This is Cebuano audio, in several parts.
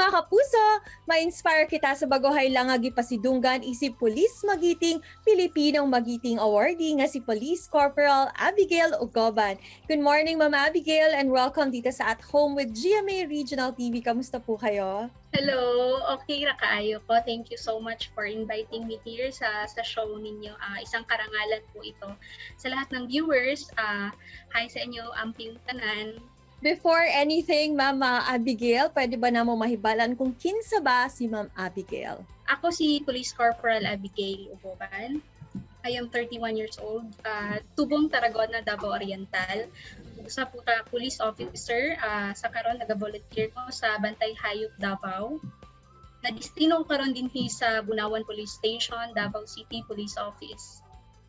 Mga kapuso, ma-inspire kita sa bagohay lang nga gipasidunggan isip Police Magiting Pilipinong Magiting Awardee nga si Police Corporal Abigail Ugoban. Good morning, Ma'am Abigail, and welcome dito sa At Home with GMA Regional TV. Kamusta po kayo? Hello, okay ra kaayo ko. Thank you so much for inviting me here sa show ninyo. Isang karangalan po ito. Sa lahat ng viewers, hi sa inyo, amping tanan. Before anything, Ma'am Abigail, pwede ba namo mahibalan kung kinsa ba si Ma'am Abigail? Ako si Police Corporal Abigail Ugoban. I am 31 years old, tubong Tarragona, Davao Oriental. Usa po ka police officer, sa karon naga-volunteer ko sa Bantay Hayop Davao. Nadistino ko karon dinhi sa Bunawan Police Station, Davao City Police Office.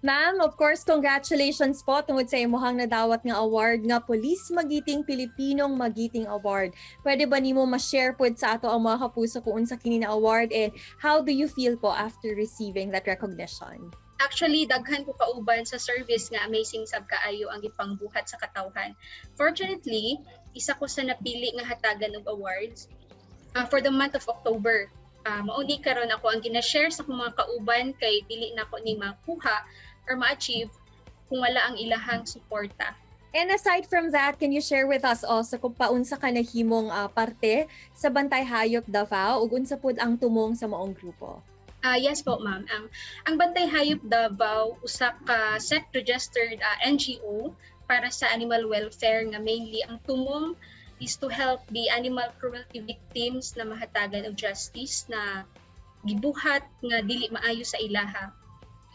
Ma'am, of course, congratulations po tungod sa imuhang nadawat nga award nga Police Magiting Pilipinong Magiting Award. Pwede ba nimo ma-share pod sa ato ang mga kapuso kung unsa kini na award and how do you feel po after receiving that recognition? Actually, daghan ko kauban sa service nga amazing sab kaayo ang gipangbuhat sa katawhan. Fortunately, isa ko sa napili nga hatagan og awards for the month of October. Mao ni karon ako ang gina-share sa akong mga kauban kay dili nako ni makuha or ma-achieve kung wala ang ilahang suporta. And aside from that, can you share with us also kung paunsa ka nahimong parte sa Bantay Hayop Davao ug unsa pud ang tumong sa maong grupo? Yes po, ma'am. Ang Bantay Hayop Davao usa ka SEC registered NGO para sa animal welfare nga mainly ang tumong is to help the animal cruelty victims na mahatagan og justice na gibuhat nga dili maayo sa ilaha.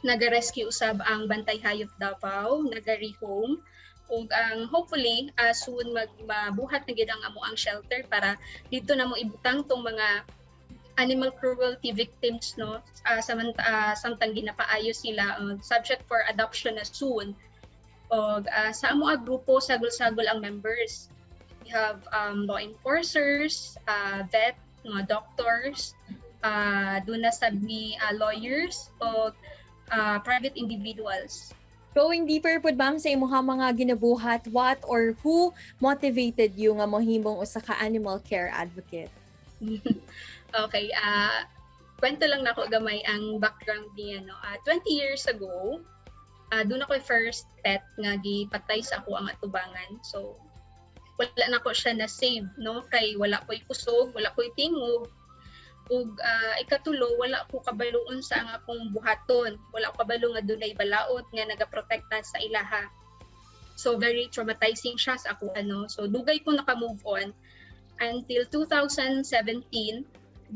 Naga-rescue usab ang Bantay Hayop Davao, naga-rehome ug ang hopefully soon mag mabuhat na gid ang amo ang shelter para dito na mo ibutang tong mga animal cruelty victims, no, samtang ginapaayo sila, subject for adoption na soon. Og sa amo ang grupo, sagol-sagol ang members. We have law enforcers, vet, mga doctors, duna sad mi lawyers o private individuals. Going deeper pud, ma'am, sa imuha mga ginabuhat, what or who motivated you nga mohimong usa ka animal care advocate? Okay, kwento lang nako gamay ang background niya, no. 20 years ago, duna ko first pet nga gipatay sa ako ang atubangan. So wala na ko siya na save, no, kay wala ko'y kusog, wala ko'y tingog. Ug ikatulo, wala ko kabaloon sa ang akong buhaton. Wala ko kabalo nga dunay balaod nga nagaprotekta sa ilaha. So very traumatizing siya sa ako ano. So dugay ko naka-move on until 2017,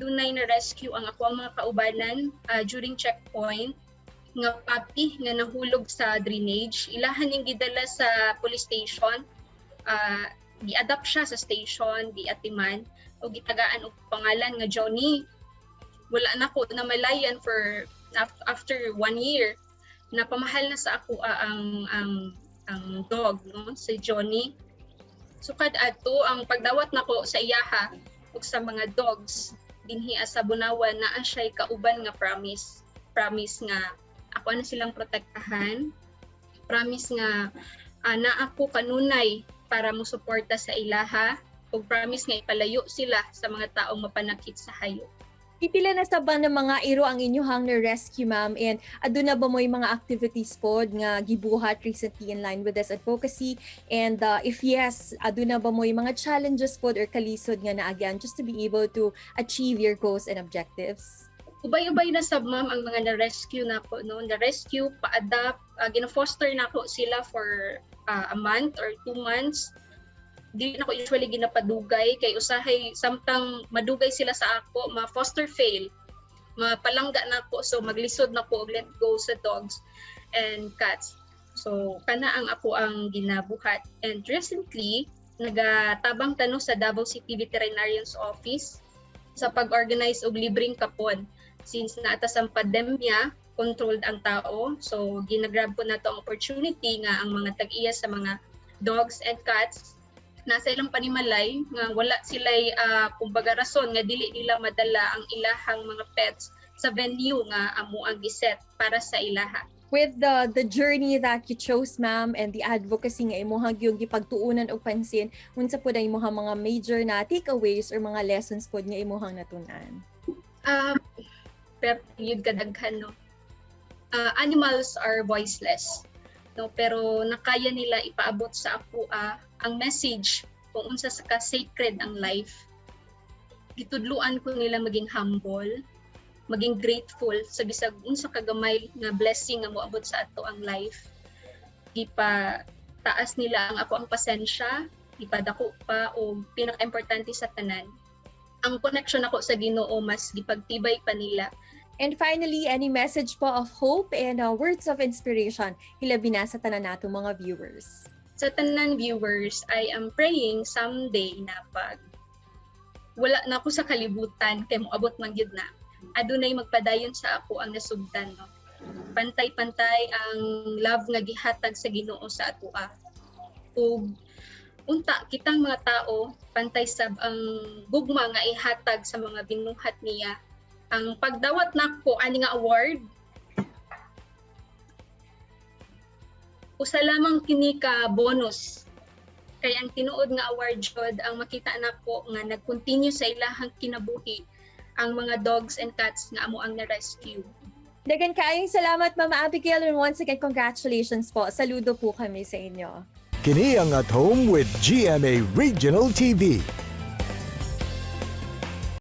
dunay na rescue ang ako ang mga kaubanan during checkpoint nga puppy nga nahulog sa drainage. Ilahan ning gidala sa police station. Gi-adopt siya sa station, giatiman o gitagaan og pangalan nga Johnny. Wala na ko namalayan for after one year, napamahal na sa ako ang dog, no, si Johnny. Sukad adto, ang pagdawat nako sa iyaha ug sa mga dogs dinhi sa Bunawan, naa siya'y kauban nga promise. Promise nga ako na silang protektahan. Promise nga naa ko kanunay para mo suporta sa ilaha ug promise nga ipalayo sila sa mga taong mapanakit sa hayop. Pipila na sa ba ng mga iro ang inyuhang na-rescue, ma'am? And aduna ba mo yung mga activities pod nga gibuhat recently in line with this advocacy? And if yes, aduna ba mo yung mga challenges pod or kalisod nga naagyan just to be able to achieve your goals and objectives? Ubay-ubay na sab, ma'am, ang mga na-rescue nako, no, na-rescue, pa-adopt, gina-foster nako sila for a month or 2 months. Dili nako usually ginapadugay kay usahay samtang madugay sila sa ako, ma-foster fail, mapalangga nako, so maglisod nako og let go sa dogs and cats. So kana ang ako ang ginabuhat. And recently, nagatabang ta, no, sa Davao City Veterinarian's Office sa pag-organize og libreng kapon. Since naa ta sa pandemya, controlled ang tao, so ginagrab po nato ang opportunity nga ang mga tag-iya sa mga dogs and cats nasa ilang panimalay nga wala sila'y kumbaga rason nga dili nila madala ang ilahang mga pets sa venue nga amo ang giset para sa ilaha. With the journey that you chose, ma'am, and the advocacy nga imuhang yung gipagtuunan og pansin, unsa pud ang imuhang mga major na takeaways or mga lessons pod nga imuhang natun-an? Pero yun kadaghan, no. Animals are voiceless, no, pero nakaya nila ipaabot sa ako ang message kung unsa sa ka sacred ang life. Gitudluan ko nila maging humble, maging grateful sa bisag unsa ka gamay nga blessing nga moabot sa ato ang life. Gipa taas nila ang ako ang pasensya, gipadako pa, o pinaka-importante sa tanan, ang connection nako sa Ginoo mas gipagtibay pa nila. And finally, any message po of hope and words of inspiration hilabi na sa tanan nato mga viewers? Sa tanan viewers, I am praying someday na pag wala na ako sa kalibutan, kay moabot man gyud na, adunay magpadayon sa ako ang nasugdan, no. Pantay-pantay ang love nga gihatag sa Ginoo sa atoa. Ug unta kitang mga tao, pantay sab ang gugma nga ihatag sa mga binuhat niya. Ang pagdawat nako ani nga award, usa lamang kini ka bonus, kay ang tinuod nga award jud ang makita nako nga nag-continue sa ilahang kinabuhi ang mga dogs and cats nga amo ang na-rescue. Dagan kaayong salamat, Ma'am Abigail, and once again, congratulations po. Saludo po kami sa inyo. Kini ang At Home with GMA Regional TV.